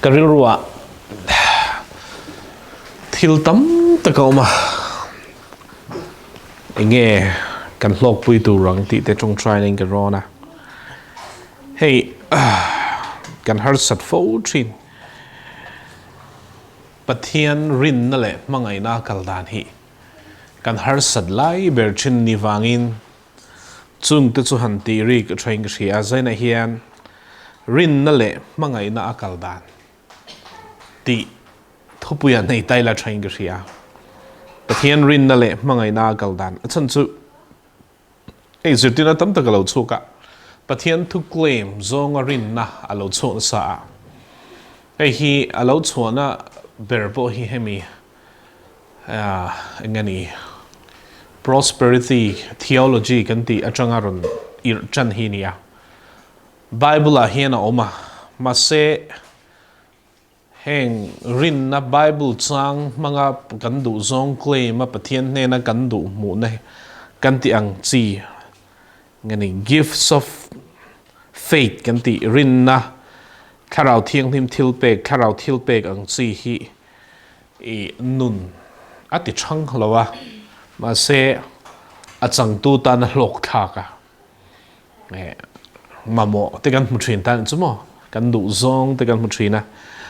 Ka rilruah thil tam tak a awm a, enge kan hlawkpui tur ang tih te tawngtaina in ka rawn a. Hei kan harsat fo thin. Pathian rinna leh hmangaihna a kal dan hi kan harsat lai ber thin ni vangin Chungte chu han tih rik a thain ka hria a, Zainah hian rinna leh hmangaihna a kal dan tih thupuia nei ta ila thain ka hria. Pathian rinna leh hmangaihna a kal dan a chhan chu hei zirtirna tam tak a lo chhuak a, Pathian thu claim zawnga rinna a lo chhuak nasa a, hei hi a lo chhuahna ber pawh hi hemi eng nge ni prosperity theology kan tih atanga rawn irh tan hi a ni a. Bible ah hian a awm a, mahse heng rinna Bible chang hmanga kan duh zawng claim a Pathian hnena kan duh hmuhna kan tih ang chi nge ni gifts of faith kan tih rinna thlarau thianghlim thil pek thlarau thil pek ang chi hi I nun a ti chhang lo a, mahse a changtu tan a hlawk thlak a, mamawh te kan hmu thin tan chu maw, kan duh zawng te kan hmu thin a,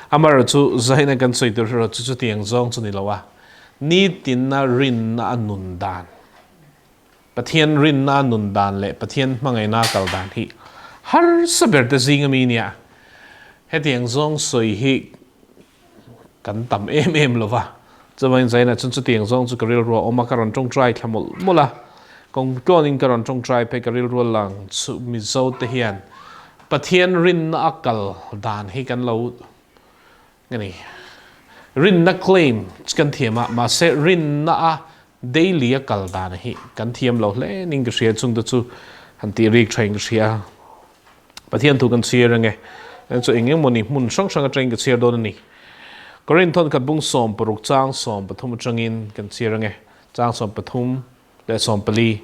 amaherawh chu zaina kan sawi tur erawh chu chutiang zawng chu ni lo a, nitina rinna a nun dan, Pathian rinna a nun dan leh Pathian hmangaihna a kal dan hi harsa ber te zing ami nia, hetiang zawng sawi hi Kan tam em em lo va, chuvangin Zaina chuan chutiang zawng chu ka rilru a awm a, ka rawn tawngtai thla mawlh mawlh a, kawng tluanin ka rawn tawngtai phei ka rilru a lang chu Mizo te hian Pathian rinna a kal dan hi kan lo nge ni rinna claim chu kan thiam a, mahse rinna a daily a kal dan hi kan thiam lo hle ning ka hria chungte chu han tih rik thain ka hria. Pathian thu kan chhiar ange. Chu eng eng mawni hmun hrang hrang atangin ka chhiar dawn a ni. Korinth thawnkhat bung 16 chang 13 atangin kan chhiar ange. Chang 13 leh 14.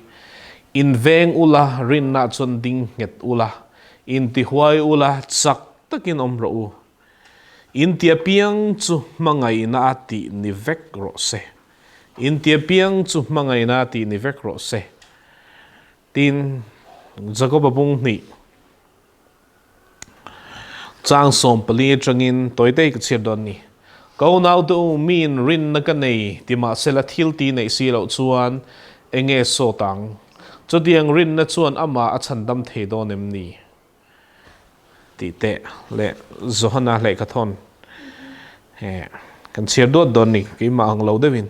In veng ula, rinna chuan ding nghet ula, in ti huai ula, chak takin awm rawh u. In ti apiang chu hmangaihna a tih ni vek rawh se. In ti apiang chu hmangaihna a tih ni vek rawh se. Tin, Jakoba bung hnih chang 14 atangin tawite ka chhiat dawn ni. Ka unaute u, miin rinna ka nei ti mahsela thil ti neih si loh chuan enge sawt ang? Chutiang rinna chuan amah a chhandam thei dawn em ni? Tih teh leh Johana lehkhathawn he kan chhiar duat dawn ni, keimah ang lo deuhin.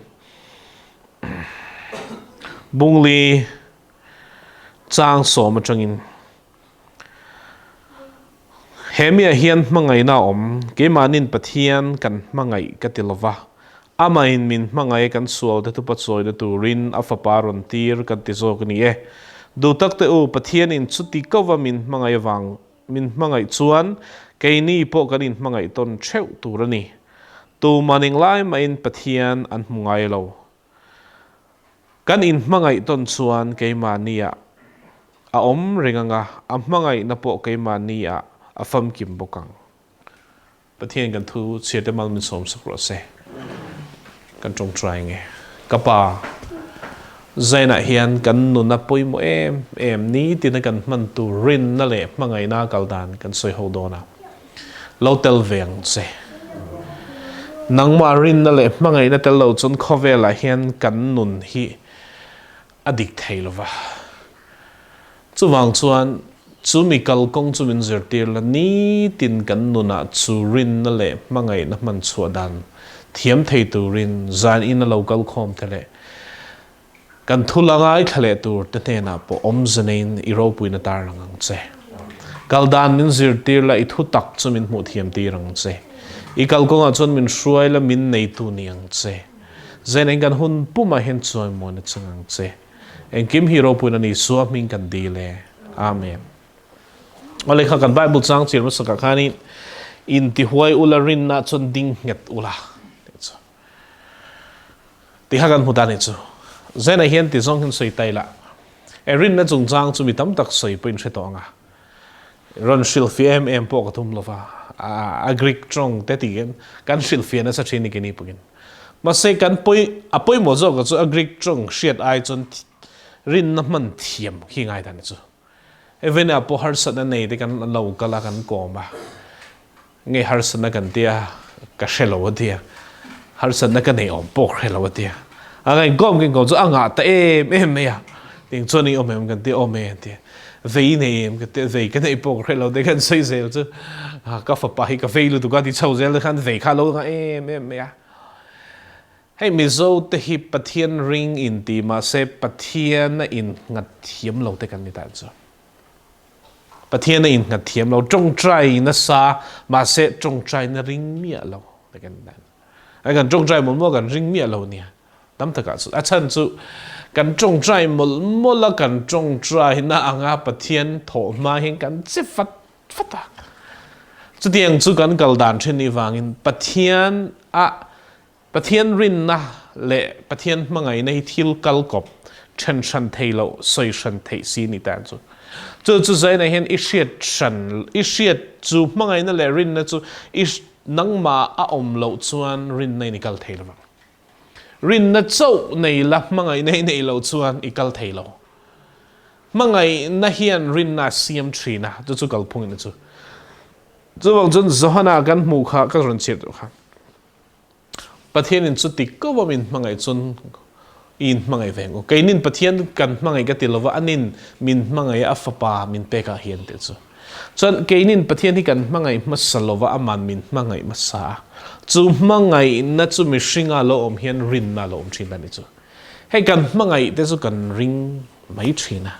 Bungli chang 10 atangin he miah hian hmangaihna a awm, keimahnin Pathian kan hmangaih ka ti lova, amahin min hmangaih kan sual te thupa chawina turin a fapa rawn tir kan ti zawk a ni e. Duh tak te u, Pathianin chuti kova min hmangaih avang min hmangaih chuan keini pawh kan inhmangaih tawn theuh tur a ni. Tuman englai mahin Pathian an hmu ngai lo. Kan inhmangaih tawn chuan keimahniah a awm reng ang a, a hmangaihna pawh keimahniah a famkim bawk ang. Pathian kan thu chhiate mal min sawmsak rawh se. Kan tawngtai nge. Ka pa, Zainah hian kan nuna pawimawh em em nitina kan hman tur rinna leh hmangaihna kal dan kan sawi ho dawn a. Lo tel ve ang che. Nangmah rinna leh hmangaihna tel lo chuan khawvelah hian kan nun hi a dik thei lova. Chuvang chuan chu mi kalkawng chu min zirtir la, nitin kan nunah chu rinna leh hmangaihna hman chhuah dan thiam thei turin zan ina lo kal khawm te leh kan thu la ngaithla leh tur te hnenah pawh awmze neiin i ropuina tarlang ang che. Kal dan min zirtir la, i thu tak chu min hmuh thiam tir ang che. I kalkawngah chuan min hruai la, min neitu ni ang che. Zen kan hun pumah hian chawimawi na chang ang che. Engkim hi ropuina ni Isua hming kan dil e. Amen. Awle kha kan Bible chang chir hmasa khanin in ti huai ula rinna chuan ding nghet ula. Ti kha kan hmu ta ni chu. Zena hian ti zawng hian sawi tai la. E rinna chungchang chu mi tam tak sawi pawhin hre tawh anga. Rawn hrilh fi em em pawh ka tum lova. A Greek tawng te tiin kan hrilhfiah nasa thin ni keini pawhin. Mahse kan pawi a pawimawh zawkah chu a Greek tawng hriat ai chuan rinna hman thiam khi ngai dan chu. Evena pawh harsatna nei te kan lo kal a kan kawm a, nge harsatna kan tia ka hre lo a tia, harsatna ka nei awm pawh ka hre lo a tia. A ngaih kawm kan kawm chu a ngah ta em em mai a, tiang chuan i awm em kan tia awm e an tia. Vei nei em ka tia vei ka neih pawh ka hre lo te khan sawi zel chu ka fapa hi ka vei lutuk a ti chho zel te khan vei kha a lo ngah em em mai a. Hei Mizo te hi Pathian ring in ti mahse Pathian a in nghat thiam lo te kan ni ta chu. Pathian a in nghat thiam lo, tawngtai nasa mahse tawngtai na ring miah lo te kan ni ta. Ai kan tawngtai mawlh mawlh kan ring miah lo nia. Tam takah chu a chhan chu kan tawngtai mawlh mawlh a kan tawngtai na anga Pathian thawh hma hian kan che fat fat a. Chutiang chu kan kal dan thin ni vangin Pathian a Pathian rinna leh Pathian hmangaihna hi thil kal kawp, then hran thei loh, sawi hran theih si ni tan chu. Chu chu zainah hian i hriat hran, i hriat chu hmangaihna leh rinna chu i nangmah a awm loh chuan rinna in i kal thei lovang. Rinna chauh nei la hmangaihna i neih loh chuan i kal thei lo. Hmangaihna hian rinna a siam thin a, chu chu kalphungin a chu. Chuvang chuan Johana kan hmuh kha ka rawn chhiat duh kha. Pathianin chuti ko a min hmangaih chuan i inhmangaih ve ang u. Keinin Pathian kan hmangaih ka ti lova, anin min hmangaih a, a fapa min pekah hian tih chu. Chuan keinin Pathian hi kan hmangaih hmasa lova, aman min hmangaih hmasa a. Chu hmangaihna chu mihringa lo awm hian rinna a lo awm thin a ni chu. Hei kan hmangaih te chu kan ring mai thin a.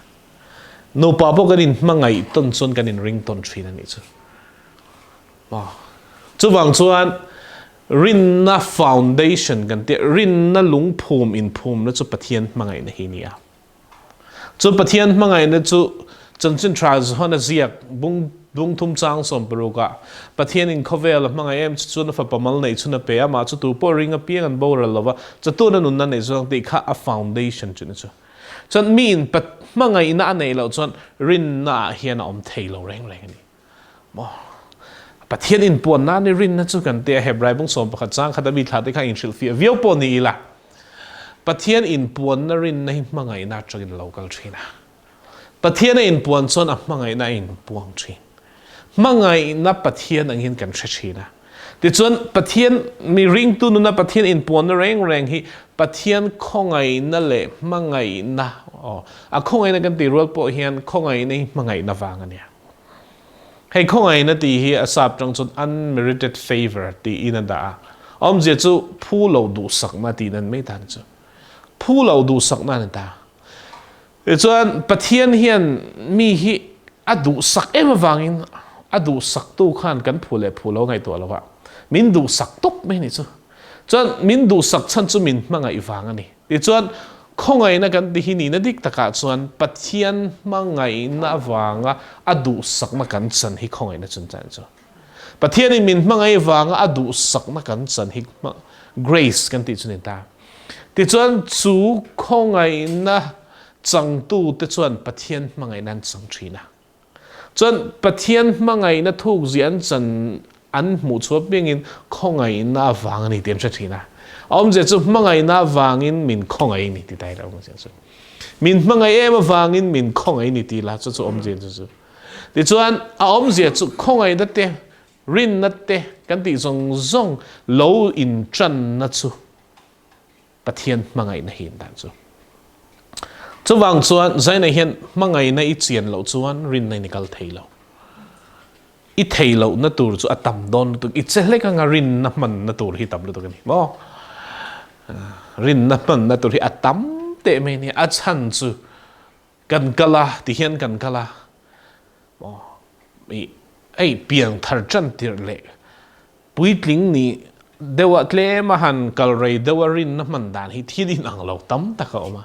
Nupa pawh kan inhmangaih tawn chuan kan inring tawn thin a nih chu. Chuvang chuan rinna foundation kan tih rinna lungphum inphumna chu Pathian hmangaihna hi nia. Chu Pathian hmangaihna chu chanchin tha Johana ziak bung bung thum chang 16 ah Pathianin khawvel a hmangaih em chu chuan a fapa mal neih chhun a pe a, mah chu tu pawh ring apiang an boral lova chatuan a nunna neih zawng tih kha a foundation chu ni chu. Chuan miin hmangaihna a neih loh chuan rinna ah hian a awm thei lo reng reng a ni. Maw? Pathian inpuan nan i rinna chu kan tia Hebrai bung 11 chang khat a mi thla te kha inhrilhfiah viau pawh ni ila. Pathian inpuanna rinna hi hmangaihna atangin a lo kal thin a. Pathian a inpuan chuan a hmangaihna a inpuang thin. Hmangaihna Pathian angin kan hre thin a. Tichuan Pathian mi ringtu nuna Pathian inpuanna reng reng hi Pathian khawngaihna leh hmangaihna aw a khawngaihna kan tih rual pawh hian khawngaihna hi hmangaihna vang a nia. Hei khawngaihna tih hi a sap tang chuan unmerited favour tiin a dah a, a awmzia chu phu lo duhsakna tiin an mai dan chu. Phu lo duhsakna a ni ta. Tichuan Pathian hian mi hi a duhsak em avangin a duhsaktu khan kan phu leh phu lo ngaihtuah lo a, min duhsak tawp mai a nih chu. Chuan min duhsak chhan chu min hmangaih vang a ni. Tichuan, khawngaihna kan ti hi nihna dik takah chuan Pathian hmangaihna avanga a duhsakna kan chan hi khawngaihna chun chan chu. Pathianin min hmangaih vanga a duhsakna kan chan hi grace kan tih chu ni ta. Tichuan, chu khawngaihna changtute chuan Pathian hmangaihna an chang thin a. Chuan Pathian hmangaihna thukzia an chan an hmuh chhuah piangin khawngaihna avang a ni tih an hre thin a. A awmzia chu hmangaihna avangin min khawngaih a ni tih ta ila awmzia chu. Min hmangaih em avangin min khawngaih a ni tih ila chu chu awmzia chu chu. Tichuan a awmzia chu khawngaihna te, rinna te kan tih zawng zawng lo intanna chu Pathian hmangaihna hi dan chu. Chuvang chuan Zaina hian hmangaihna i chian loh chuan rinna in i kal thei lo. I thei lohna tur chu a tam dawn lutuk. I che hlek anga rinna hmanna tur hi tam lutuk a ni maw? Rinna hmanna tur hi a tam teh mai a ni. A chhan chu kan kal a, ti hian kan kal a. Maw? I hei piangthar tan tirh leh Puitling nih deuhah tlem a han kal rei deuh a rinna hman dan hi thil inang lo tam tak a awm a.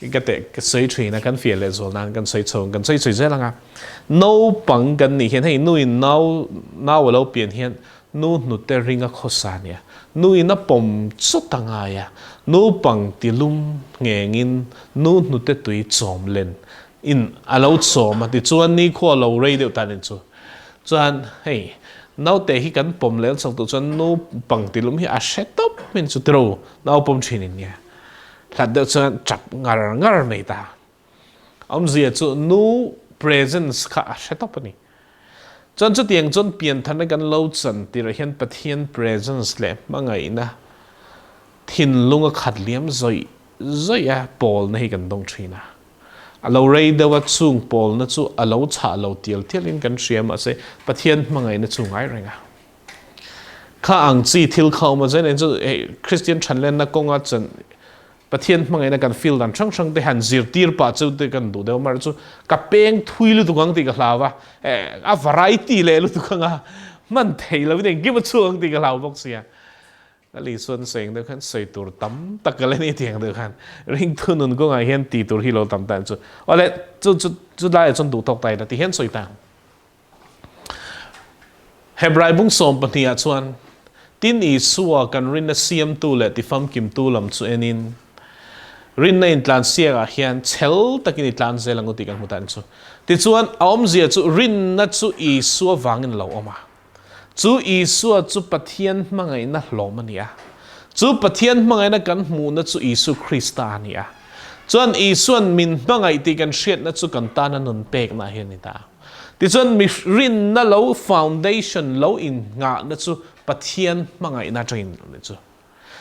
Ka teh ka sawi thin a, kan fiah leh zual nan kan sawi chho kan sawi chhui zel ang a. Naupang kan nih hian hei nuin nau nau a lo pian hian nu hnute ring a khawsa a nia. Nuin a pawm chawt a ngai a, naupang tilum nghengin nu hnute tui chawm len in a lo chawm a tichuan nikhua lo rei deuh tan in chu chuan hei. Naute hi kan pawm lel chak duh chuan nu pangtilum hi a hre tawp mai chu tiro nau pawm thin in nia. Hlat deuh chuan tap ngar ngar mai ta. Awmzia chu nu presence kha a hre tawp a ni. Chuan chutiang chuan piantharna kan lo chan tirah hian Pathian presence leh hmangaihna thinlung a khat liam zawih zawih a pawlna hi kan dawng thin a. A lo rei deuh a chung pawlna chu a lo chhah lo tial tialin kan hria mahse Pathian hmangaihna chu ngai reng a. Kha ang chi thil kha awm a zen chu hei Kristian thanlenna kawnga chan Pathian hmangaihna kan feel dan hrang hrang te han zirtir pah chu te kan duh deuh mar chu ka peng thui lutuk ang tih ka hlau a, a variety leh lutuk anga hman thei lovin engkim a chhuak ang tih ka hlau bawk sia. Lali chuan sawi ang deuh khan sawi tur tam tak ka la ni tih ang deuh khan ringtu nun kawngah hian ti tur hi lo tam ta chu awle chu chu chu laiah chuan duh tawk ta ila ti hian sawi ta ang. Hebrai bung 12 ah chuan tin Isua kan rinna siamtu leh tifamkimtu lam chu enin rinna intlansiak ah hian chhel takin i tlan zel ang u tih kan hmu ta ang chu. Tichuan a awmzia chu rinna chu Isua vangin lo awm a. Chu Isua chu Pathian hmangaihna hlawm a ni a. Chu Pathian hmangaihna kan hmuhna chu Isu Krista a ni a. Chuan Isua'n min hmangaih tih kan hriatna chu kan tana nun pekna hi a ni ta. Tichuan mi rinna lo foundation lo innghahna chu Pathian hmangaihna atangin a ni chu.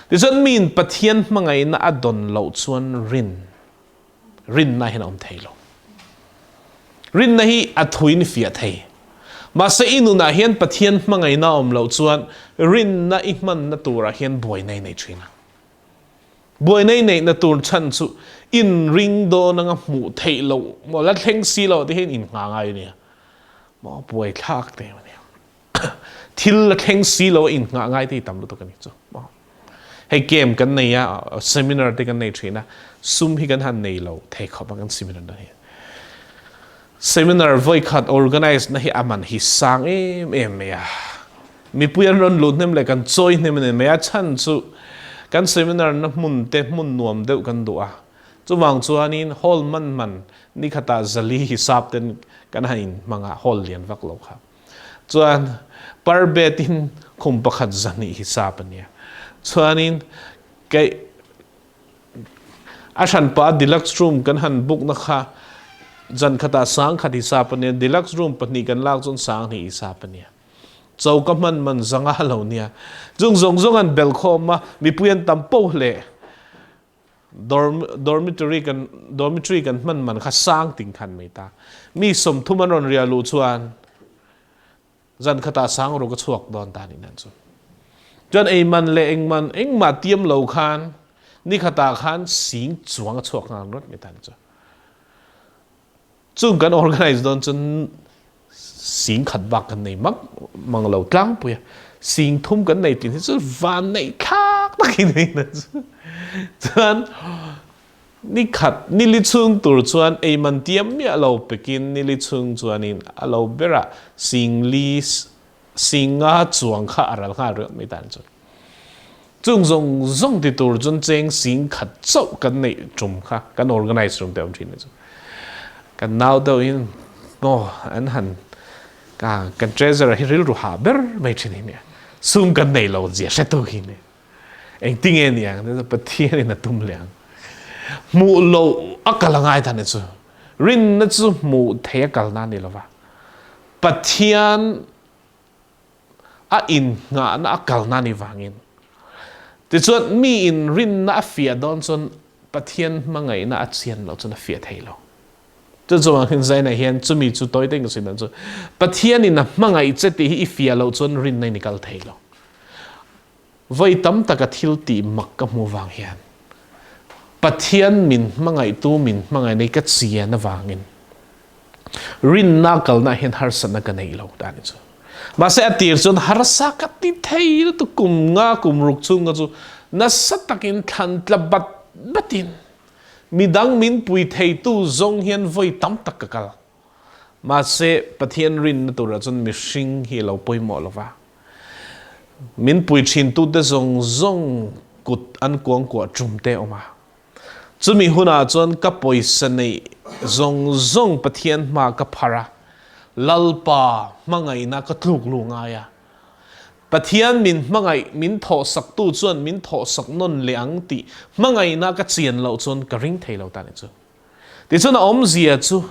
Tichuan miin Pathian hmangaihna a dawn loh chuan rin Rinna hian a awm thei lo. Rinna hi a thuin fiah thei. Mahse i nunah hian Pathian hmangaihna a awm loh chuan rinna i hmanna turah hian buaina i nei thin ang. Buaina i neihna tur chhan chu inring dawn anga hmuh theih loh maw la thleng si lo te hian inngha ngai a nia. Maw buaithlak te a nia. Thil la thleng si lo a inngah ngai te hi tam lutuk a ni chu. Hei game kan nei a, seminar te kan nei thin a, sum hi kan han nei lo thei khawp a kan seminar na hi. Seminar voi khat organize na hi a man hi sang em em mai a. Mipui an rawn lut hnem leh kan chawi hnem a ni mai a, chhan chu kan seminar na hmun te hmun nuam deuh kan duh a. Chuvang chuanin hall man man nikhatah zali hisap ten kan han inhmang a, hall lian vak lo kha. Chuan per bed in khum pakhat zahnih hi sap a nia. Chuanin kei a hranpa deluxe room kan han book na kha zan khatah sang khat hi sap a nia, deluxe room pahnih kan lak chuan sang hnih hi sap a nia. Choka hman man zanga lo nia. Chung zawng zawng an bel khawm a, mipui an tam poh hle. Dormitory kan dormitory kan hman man kha sang ting khan mai ta. Mi 30 an rawn riah luh chuan zan khatah sang ruk a chhuak dawn ta nih nan chu. Chuan ei man leh eng man engmah tiam lo khan ni khatah khan sing chuang a chhuak nghal rawt mai ta ni chu. Chung kan organize dawn chuan 10,000 bak kan nei mak mang lo tlangpui a. 30,000 kan nei tin hi chu van neih thlak takin ni na chu. Chuan ni khat ni li chhung tur chuan ei man tiam miah lo pekin ni li chhung chuanin a lo berah 4,000 50 chuang kha a ral nghal riau mai tan chu. Chung zawng zawng ti tur chuan cheng 10,000 chauh kan neih tum kha kan organize tum te awm thin ni chu. Kan nau deuh in maw an han ka kan treasurer hi rilru ha ber mai thin hi nia. Sum kan nei lo zia hre tu hi ni. Engtinge ni ang Pathian in a tum leh ang. Hmuh lo a kal a ngai ta ni chu. Rinna chu hmuh thei a kal na ni lova. Pathian a innghahna a kalna ni vangin. Tichuan mi in rinna a fiah dawn chuan Pathian hmangaihna a chian loh chuan a fiah thei lo. Chu chuang hin zaina hian chumi chu tawi te ka sawi dan chu Pathian in a hmangaih che tih hi i fiah loh chuan rinna in i kal thei lo. Voi tam taka thil tih mak ka hmuh vang hian Pathian min hmangaihtu min hmangaihna hi ka chian avangin rinna kalna hian harsatna ka nei lo ta ni chu. Mahse a tir chuan harsa ka ti thei lutuk kum nga kum ruk chhung ka chu nasa takin thlan tla bat batin midang min pui theitu zawng hian voi tam tak ka kal. Mahse Pathian rinna turah chuan mihring hi a lo pawimawh lova. Min pui thintute zawng zawng kut an kuangkuah tum te awm a. Chumi hunah chuan ka pawisa neih zawng zawng Pathian hma ka phar a, Lalpa hmangaihna ka tluk luh ngai a. Pathian min hmangaih min thawhsaktu chuan min thawhsak nawn leh ang tih hmangaihna ka chian loh chuan ka ring thei lo ta nih chu. Tichuan a awmzia chu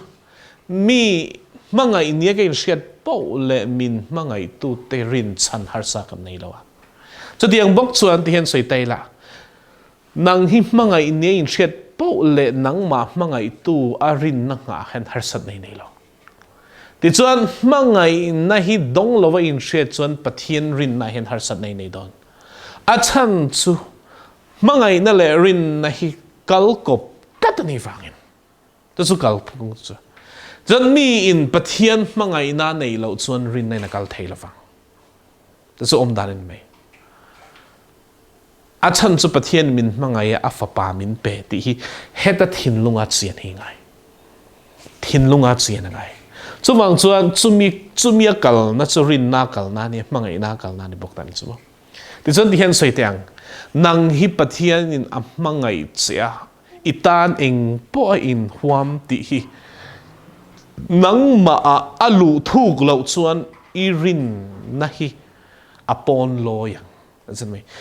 mi hmangaih nia ka inhriat poh leh min hmangaihtute rinchhan harsa kan nei lo a. Chutiang bawk chuan tihian sawi ta ila, nang hi hmangaih nia inhriat poh leh nangmah hmangaihtu a rinna nghah hian harsatna i nei lo. Tichuan, hmangaihna hi dawng lova inhriat chuan Pathian rinna hian harsatna i nei dawn. A chhan chu hmangaihna leh rinna hi kal kawp tlat a nih vangin. Chu chu kal phung chu. Chuan miin Pathian hmangaihna a neih loh chuan rinna in a kal thei lovang. Chu chu awm dan a ni mai. A chhan chu Pathian min hmangaih a, a fapa min pe tih hi heta thinlunga chian hi ngai. Thinlunga chian a ngai. Chuvang chuan chumi chumi a kalna chu rinna kalna a ni, hmangaihna kalna a ni bawk ta ni chu maw. Tichuan tihian sawi teh ang, nang hi Pathianin a hmangaih che a, i tan eng pawh a inhuam tih hi nangmah ah a luh thuk loh chuan i rinna hi a pawn lawi ang.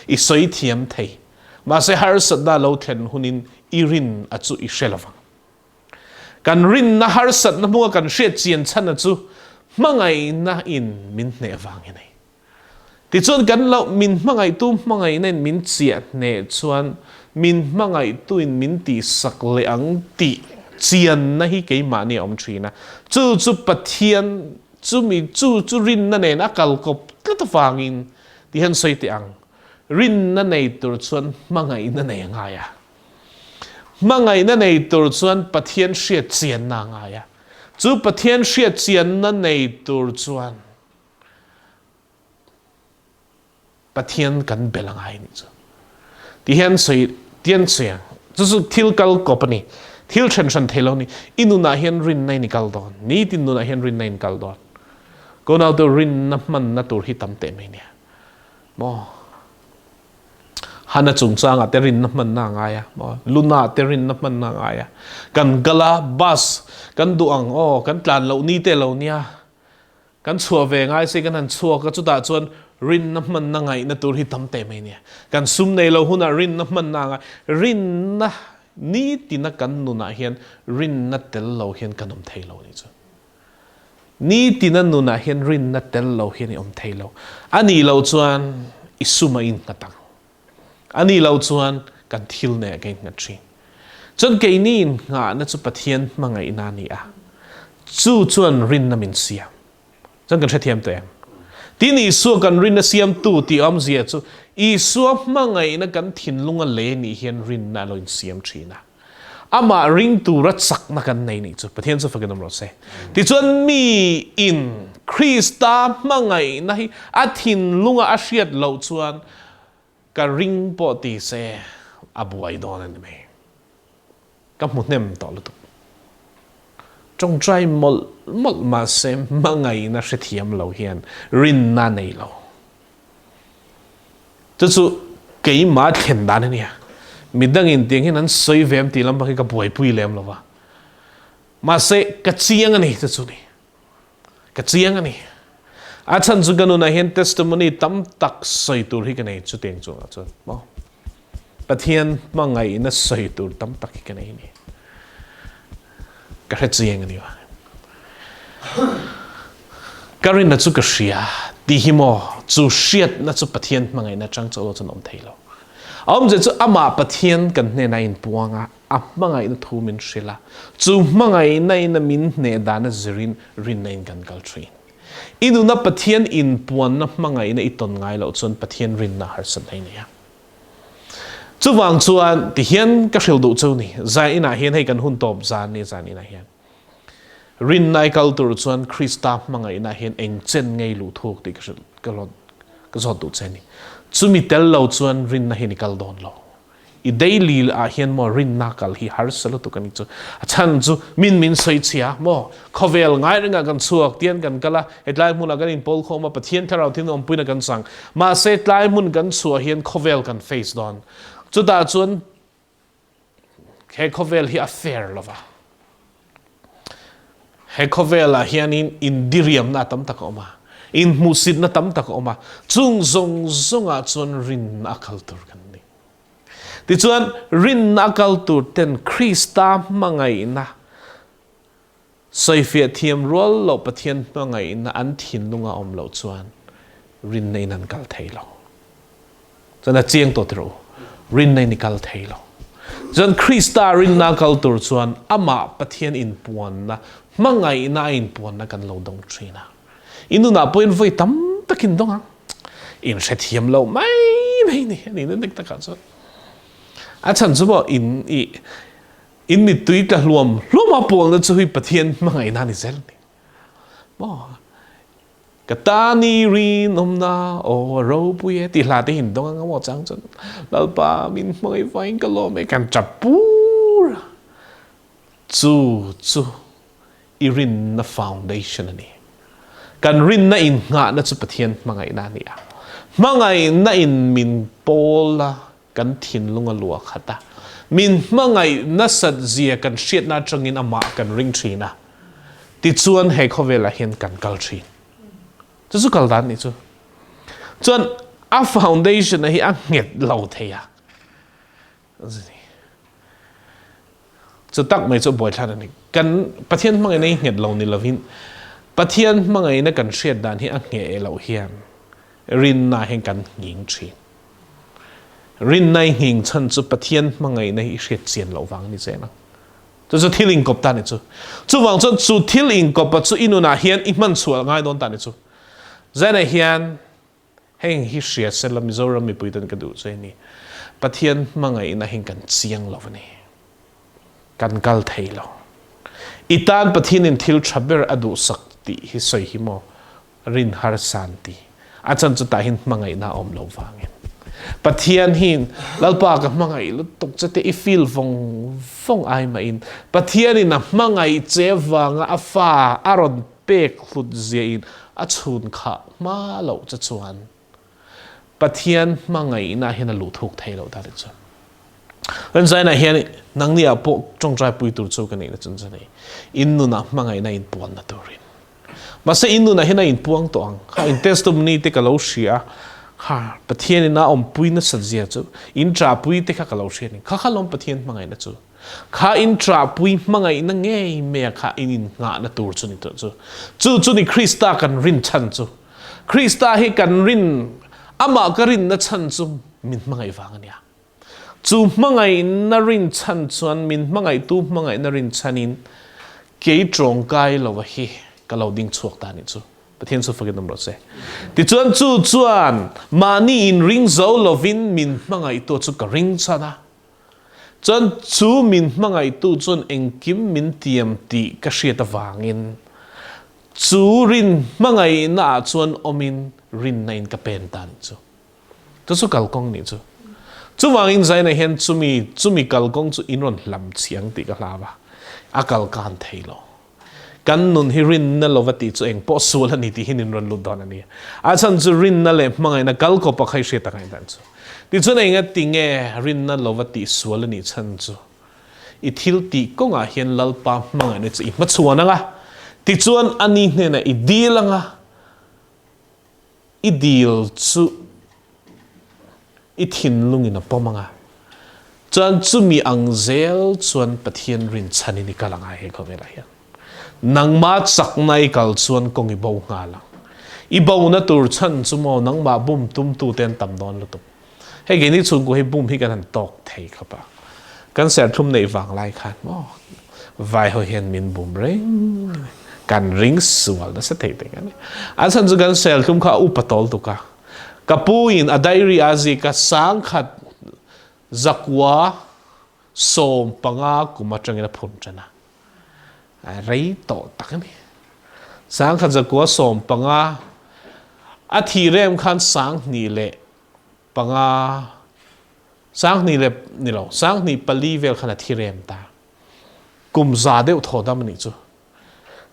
I sawi thiam thei. Mahse harsatna lo thlen hunin i rin a chu i hre lovang. Kan rinna harsatna hmunga kan hriat chian chhan a chu hmangaihna in min hneh vang hi a ni. Tichuan kan lo min hmangaihtu hmangaihna in min chiah hneh chuan min hmangaihtu in min tihsak leh ang tih chianna hi keimahni a awm thin a. Chu chu Pathian chumi chu chu rinna nen a kalkawp tlat avangin Ti hian sawi teh ang, Rinna nei tur chuan hmangaihna nei a ngai a. Hmangaihna nei tur chuan Pathian hriat chianna a ngai a. Chu Pathian hriat chianna nei tur chuan Pathian kan bel a ngai a nih chu. Ti hian sawi ti hian sawi ang. Chu chu thil kal kawp a ni. Thil then hran thei lo a ni. I nunah hian rinna in i kal dawn. Nitin nunah hian rinna in kal dawn. Ko nau te rinna hmanna tur hi tam teh mai nia. Maw? Hana chungchangah te rinna hmanna a ngai a, maw? Luna te rinna hmanna a ngai a. Kan kal a, bus kan duh ang, aw, kan tlan loh ni te lo nia. Kan chhuah ve ngai se kan han chhuak a, chutah chuan rinna hmanna ngaihna tur hi tam teh mai nia. Kan sum nei lo hunah rinna hmanna a ngai. Rinna nitina kan nunah hian rinna tel lo hian kan awm thei lo a nih chu. Nitina nunah hian rinna tel lo hian i awm thei lo. A nih loh chuan i sum a innghat ang. A nih loh chuan kan thil neh ka innghat thin. Chuan keini innghahna chu Pathian hmangaihna a ni a, chu chuan rinna min siam. Chuan kan hrethiam tawh em? Tin, Isua kan rinna siamtu tih awmzia chu Isua hmangaihna kan thinlunga lei nih hian rinna a lo insiam thin a. Amah ring tura chakna kan nei nih chu Pathian chu fakin awm rawh se. Tichuan mi in Krista hmangaihna hi a thinlunga a hriat loh chuan ka ring pawh ti se a buai dawn a ni mai. Ka hmu hnem tawh lutuk. Tawngtai mawlh mawlh mahse hmangaihna hrethiam lo hian rinna nei lo. Chu chu keimah thlen dan a nia. Midangin tiang hian an sawi ve em tih lampang hi ka buaipui lem lo va. Mahse ka chiang a ni chu chu ni. Ka chiang a ni. A chhan chu ka nunah hian testimony tam tak sawi tur hi ka nei chutiang chungah chuan maw. Pathian hmangaihna sawi tur tam tak hi ka nei a ni. Ka hre chiang a ni va. Ka rinna chu ka hria tih hi maw chu hriatna chu Pathian hmangaihna atang chauh lo chuan a awm thei lo. A awmzia chu amah Pathian kan hnenah a inpuang a, a hmangaihna thu min hrilh a, chu hmangaihna in a min hneh dan a zirin rinna in kan kal thin. I nuna Pathian inpuanna hmangaihna i tawn ngai loh chuan Pathian rinna harsatna i nei a. Chuvang chuan tihian ka hrilh duh chu ni, zan inah hian hei kan hun tawp zan ni zan inah hian rinna i kal tur chuan Krista hmangaihna hian eng chen ngei luh thuk tih ka hrilh ka rawn ka zawt duh che ni. Chumi tel lo chuan rinna hian i kal dawn lo. I daily ah hian maw rinna kal hi harsa lutuk a ni chu. A chhan chu min min sawi chhia maw khawvel ngai rengah kan chhuak tian kan kal a, hetlai hmunah kan inpawl khawm a, Pathian thlarau thil awmpuina kan chang. Mahse tlai hmun kan chhuah hian khawvel kan face dawn. Chutah chuan he khawvel hi a fair lova. He khawvelah hianin indiriamna tam tak a awm a. Inhmuhsitna tam tak a awm a, chung zawng zawngah chuan rinna a kal tur kan ni. Tichuan, rinna a kal tur ten Krista hmangaihna sawifiah thiam rual loh Pathian hmangaihna an thinlunga awm loh chuan rinna in an kal thei lo. Chuan a chiang tawh tirh u, rinna in i kal thei lo. Chuan Krista rinna kal tur chuan amah Pathian inpuanna, hmangaihna a inpuanna kan lo dawng thin a. I nunah pawhin vawi tam takin dawng ang. In hrethiam lo mai mai ni, a nihna dik takah chuan. A chhan chu maw in i in mittui tla hluam hluam a pawlna chu hi Pathian hmangaihna a ni zel a ni. Maw Ka tan i rinawmna aw a ropui e tih hla te hi in dawng ang a maw chang chuan Lalpa min hmangaih vangin ka lawm e kan tap pur a. Chu chu i rinna foundation a ni. Kan rinna innghahna chu Pathian hmangaihna a ni a. Hmangaihna in min pawl a, kan thinlung a luah khat a. Min hmangaih nasat zia kan hriatna atangin amah kan ring thin a. Tichuan he khawvelah hian kan kal thin. Chu chu kal dan nih chu. Chuan a foundation a hi a nghet lo thei a. Chu tak mai chu buaithlan a ni. Kan Pathian hmangaihna hi nghet lo ni lovin Pathian hmangaihna kan hriat dan hi a ngheh loh hian rinna hian kan nghing thin. Rinna i nghing chhan chu Pathian hmangaihna hi i hriat chian loh vang a ni zel ang. Chu chu thil inkawp ta ni chu. Chuvang chuan chu thil inkawpa chu i nunah hian i hman chhuah ngai dawn ta ni chu. Zainah hian Heng hi hria sela Mizoram mipui ten ka duh che ni. Pathian hmangaihna hi kan chiang lo a ni. Kan kal thei lo. I tan Pathianin thil tha ber a duhsak tih hi sawi hi maw rin harsan ti. A chan chu tah hian hmangaihna a awm lo vangin. Pathian hi Lalpa ka hmangaih lutuk che te i feel vawng vawng ai mahin Pathianin a hmangaih che vanga a fa a rawn pek hlut ziahin a chhun khah hma loh che chuan Pathian hmangaihna hian a luh thuk thei loh ta chu. Kan zainah hian nangni ah pawh tawngtai pui tur chu ka neihna chun chu nei. In nunah hmangaihna in puanna turin. Mahse in nunah hian a inpuang tawh ang. Kha in testimony te ka lo hria kha Pathian in a awmpui nasat zia chu in ṭahpui te kha ka lo hria ni. Kha kha lawm Pathian hmangaihna chu. Kha in ṭahpui hmangaihna ngei mai kha in innghahna tur chu ni tawh chu. Chu chu ni Krista kan rin chhan chu. Krista hi kan rin, amah ka rinna chhan chu min hmangaih vang a nia. Chu hmangaihna rin chhan chuan min hmangaihtu hmangaihna rin chhanin kei ṭawngkai lova hi ka lo ding chhuak ta a nih chu. Pathian chu fakin awm rawh se. Tichuan chu chuan mahni inring zo lovin min hmangaihtu chu ka ring chhan a. Chuan chu min hmangaihtu chuan engkim min tiam tih ka hriat avangin chu rin hmangaihna ah chuan awmin rinna in ka pen ta nih chu. Chu chu kalkawng nih chu. Chuvangin Zaina hian chumi chumi kalkawng chu in rawn hlam chiang tih ka hlau a, a kalkan thei lo. Kan nun hi rinna lova tih chu eng pawh sual a ni tih hi nin rawn lut dawn a ni. A chhan chu rinna leh hmangaihna kal kawp a kha i hriat tak ang dan chu. Tichuan enga ti nge rinna lova tih sual a nih chhan chu i thil tih kawngah hian Lalpa hmangaihna chu i hmachhuan ang a, tichuan ani hnenah i dil ang a, I dil chu i thinlungin a pawm ang a, chuan chumi ang zel chuan Pathian rinchhanin i kal ang a he khawvelah hian. Nangmah chakna i kal chuan kawng i bo nghal ang. I bona tur chhan chu maw nangmah bum tumtute an tam dawn lutuk. Hei keini chhungkua hi bum hi kan han tawk thei khawp a. Kan serthlum neih vang lai khan maw vai ho hian min bum reng kan ring sual nasa thei thei kan ni. A chhan chu kan serthlum kha a upa tawl tuk a. Ka pu in a diary a zik a sangkhat zakua 15 kum atangin a phun tan a. Rei tawh tak a ni. Sangkhat zakua 15 a thi rem khan 2000 leh panga 2000 le ni lo 2004 vel khan a thi rem ta kum za deuh thaw dam ani chu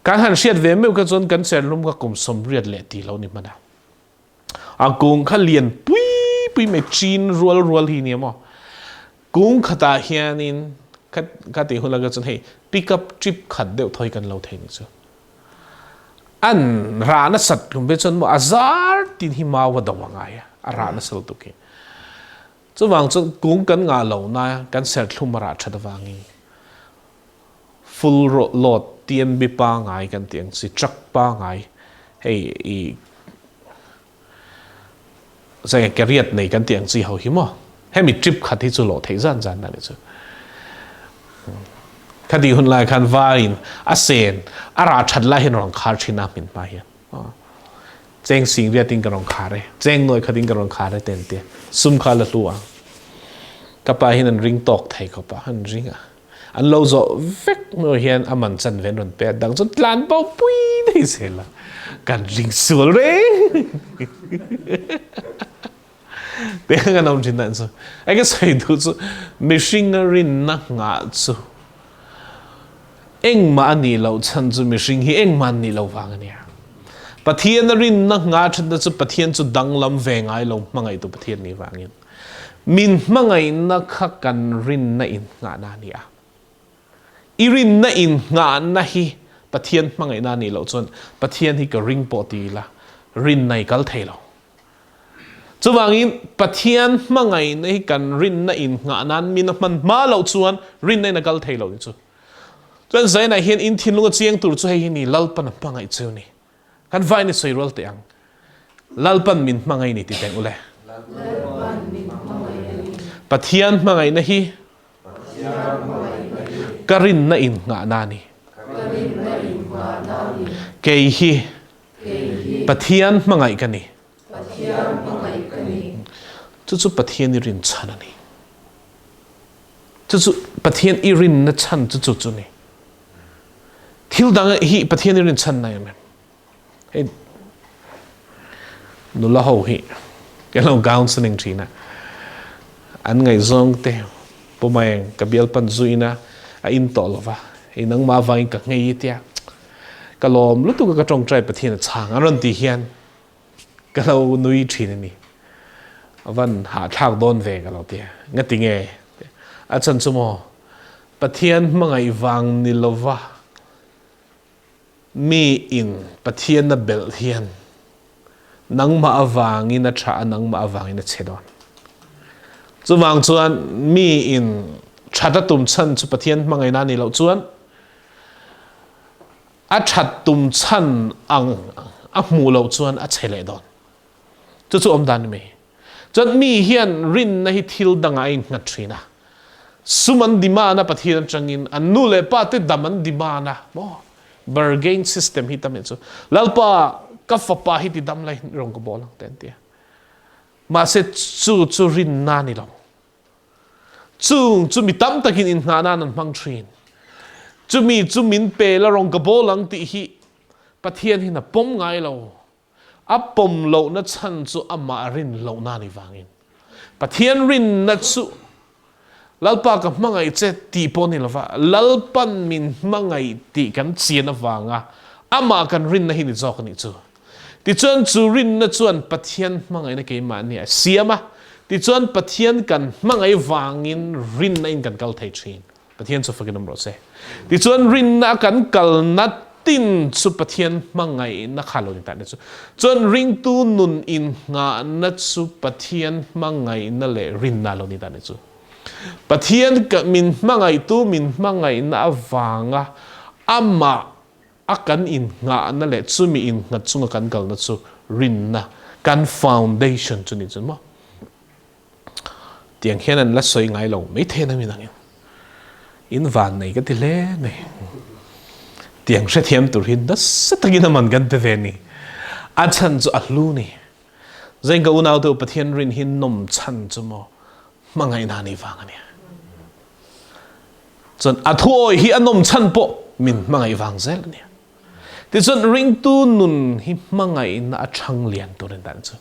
kan han hriat ve meuh kha chuan kan chen lum kha kum 80 leh ti lo ni hmana a kung kha lian pui pui mai chin rual rual hi ni maw kung khatah hianin kha ti hun la chuan hei pick up trip khat deuh thoi kan lo thei ni chu. An rah nasat kum ve chuan maw a zar tin hi mau a do a ngai a, a rah nasa lutuk hi. Chuvang chuan kung kan ngah lo na kan serthlum a rah that avangin full load TMB pangai kan tih ang chi truck pangai hei i Zai ke riat nei kan tih ang chi ho hi maw. Hemi trip khat hi chu lawh theih zan zan na ni chu. Khati hun lai khan vain a sen a ra that lai hian rong khar thin a min hma hian. Cheng sing riatin ka rong khar e. Cheng noi khatin ka rong khar e ten te. Sum kha la hlu ang. Ka pa hin an ring tawk thei khawp a an ring a. An lo zawh vek hnu hian a man chan ve an rawn pe a, dang chu tlan bo pui thei zel a, kan ring sual reng. Te kan awm thin dan chu. Ai ka sawi duh chu mihring a rinna nghah chu engmah a nih loh chhan chu mihring hi engmah an nih loh vang a nia. Pathian a rinna nghah thatna chu Pathian chu danglam ve ngai lo hmangaihtu Pathian nih vangin. Min hmangaihna kha kan rinna innghahna a ni a. I rinna innghahna hi Pathian hmangaihna a nih loh chuan Pathian hi ka ring pawh ti ila rinna i kal thei lo. Chuvangin Pathian hmangaihna hi kan rinna innghah nan min a hman hma loh chuan rinna in a kal thei lo ni chu. Chuan Zainah hian in thinlung a chiang tur chu hei hi ni Lalpan a hmangaih cheu ni. Kan vai ni sawi rual teh ang. Lalpan min hmangaih ni ti teng ule. Pathian hmangaihna hi ka rinna in nghahna ni. Kei hi Pathian hmangaih ka ni. Chu chu Pathian i rin chhan a ni. Chu chu Pathian i rinna chhan chu chu chu ni. Thil dang hi Pathian i rin chhan na em? Hei nula ho hi ka lo counseling thin a. An ngaihzawng te Pumaeng ka bial pan zuina a in tawh lova. Hei nangmah avangin ka nghei i tia. Ka lawm lutuk a ka tawngtai Pathian a chhang an rawn ti hian ka lo nui thin a ni. A van hahthlak dawn ve ka lo ti a. Ngati nge? A chhan chu maw Pathian hmangaih vang ni lova mi in Pathian a belh hian nangmah avangin a tha a, nangmah avangin a che dawn. Chuvang chuan mi in that a tum chhan chu Pathian hmangaihna ni loh chuan a that tum chhan ang a hmuh loh chuan a che leh dawn. Chu chu awm dan ni mai. Chuan mi hian rinna hi thil dangah a innghat thin a. Sum an demand a Pathian atangin, an nu leh pa te dam an demand a. Maw? Bargain system hi tam chu. Lalpa, ka fapa hi ti dam lai rawng ka bawl ang te an ti a. Mahse chu chu rinna ni lo. Chung chu mi tam takin inngah nan an hmang thin. Chumi chu min pe la rawng ka bawl ang tih hi Pathian hin a pawm ngai lo. A pawm lohna chhan chu amah rin lohna ni vangin. Pathian rinna chu Lalpa ka hmangaih che tih pawh ni lova, Lalpan min hmangaih tih kan chian avanga amah kan rinna hi ni zawk a nih chu. Tichuan chu rinna chuan Pathian hmangaihna keimahni a siam a, tichuan Pathian kan hmangaih vangin rinna in kan kal thei thin. Pathian chu fakin awm rawh se. Tichuan rinna kan kalna tin chu Pathian hmangaihna kha lo ni ta ni chu. Chuan ringtu nun innghahna chu Pathian hmangaihna leh rinna lo ni ta ni chu. Pathian min hmangaihtu min hmangaihna avanga amah a kan innghahna leh chumi innghat chunga kan kalna chu rinna kan foundation chu ni chu maw. Tiang hian an la sawi ngai lo mai thei na min angin. In van nei ka ti hle mai. Tiang hrethiam tur hi nasa takin aman kan pe ve ni. A chhan chu a hlu ni. Zain ka unau te u Pathian rin hi nawm chhan chu maw hmangaihna ni vang ania. Chuan a thu awi hi a nawm chhan pawh min hmangaih vang zel ania. Tichuan ringtu nun hi hmangaihna a thang lian tur in dan chu.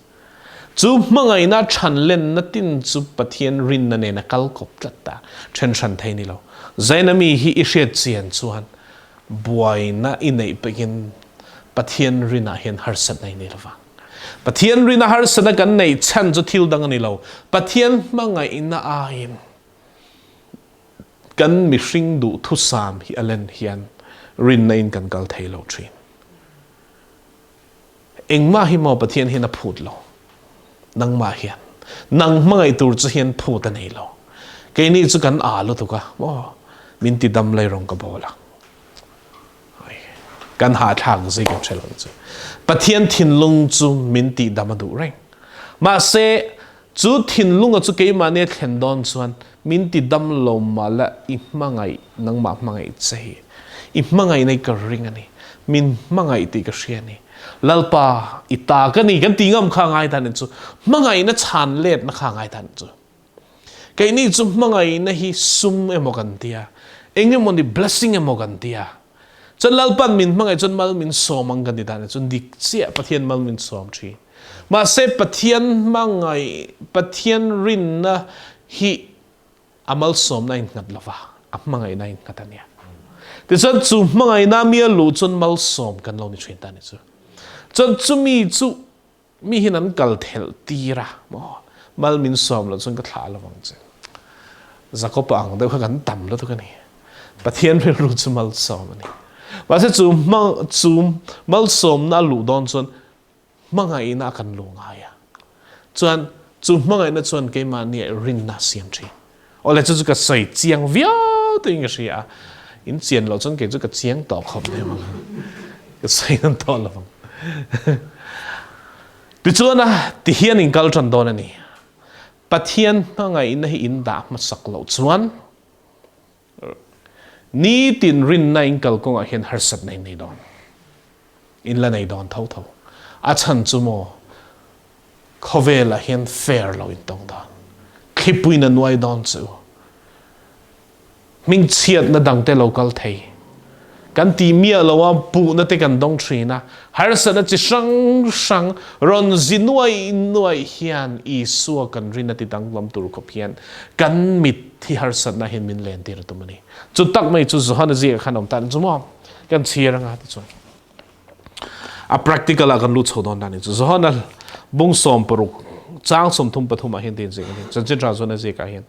Chu hmangaihna than lenna tin chu Pathian rinna nen a kal kawp tlat ta. Then hran thei ni lo. Zaina mi hi i hriat chian chuan buaina i neih pekin Pathian rinah hian harsatna i nei lovang. Pathian rina harsatna kan neih chhan chu thil dang a ni lo. Pathian hmangaihna aiin kan mihring duhthusam hi a len hian rinna in kan kal thei lo thin. Engmah hi maw Pathian hian a phut lo. Nangmah hian. Nang hmangaih tur chu hian phut a nei lo. Keini chu kan aa lutuk a, maw min ti dam lai rawng ka bawl ang. Kan hahthlak zui kan hre lo chu. Pathian thinlung chu min tih dam a duh reng. Mahse, chu thinlunga chu keimahni a thlen dawn chuan min ti dam lo mah la i hmangaih, nangmah hmangaih che hi. I hmangaihna hi ka ring a ni. Min hmangaih tih ka hria a ni. Lalpa, i ta ka ni kan ti ngam kha ngai dan chu. Hmangaihna chhan letna kha ngai dan chu. Keini chu hmangaihna hi sum emaw kan tia, engemawni blessing emaw kan tia. Chuan Lalpan min hmangaih chuan mal min sawm ang kan ti dan chuan dik chiah Pathian mal min sawm thin. Mahse Pathian hmangaih, Pathian rinna hi a malsawmna a innghat lova, a hmangaihna a innghat a nia. Tichuan chu hmangaihna mi a luh chuan malsawm kan lo ni thin ta ni chu. Chuan chumi chu Mi hin an kal thelh tir a maw? Mal min sawm loh chuan ka thlah lo ang che. Jakob-a ang deuh kha kan tam lutuk a ni. Pathian rilru chu malsawm a ni. Mahse chu hma chu malsawmna a luh dawn chuan hmangaihna a kan luh ngai a. Chuan chu hmangaihna chuan keimahni ah rinna a siam thin. Awle chu chu ka sawi chiang viau tuin ka hria a, in chian loh chuan kei chu ka chiang tawh khawp mai ang, ka sawi nawn tawh lo ang. Tichuan a ti hian in kal tan dawn a ni, Pathian hmangaihna hi in dah hmasak loh chuan nitin rinna in kal kawngah hian harsatna in nei dawn. In la nei dawn tho tho. A chhan chu maw, khawvelah hian fair lo in tawng dawn. Thlipuiin a nuai dawn chu. Hmingchhiatna dangte lo kal thei. Kan ti miah lo a, puhna te kan dawng thin a. Harsatna chi hrang hrang rawn zi nuai nuai hian Isua kan rin a ti danglam tur khawp hian kan mit hi harsatna hian min len tir a tum a ni. Chu tak mai chu Johana ziakah khan a awm ta a ni chu maw? Kan chhir anga ti chuan a practical ah kan lut chho dawn ta ni chu Johana bung 16 chang 33 ah hian tin zik ani chanchin tha chuan a zik ah hian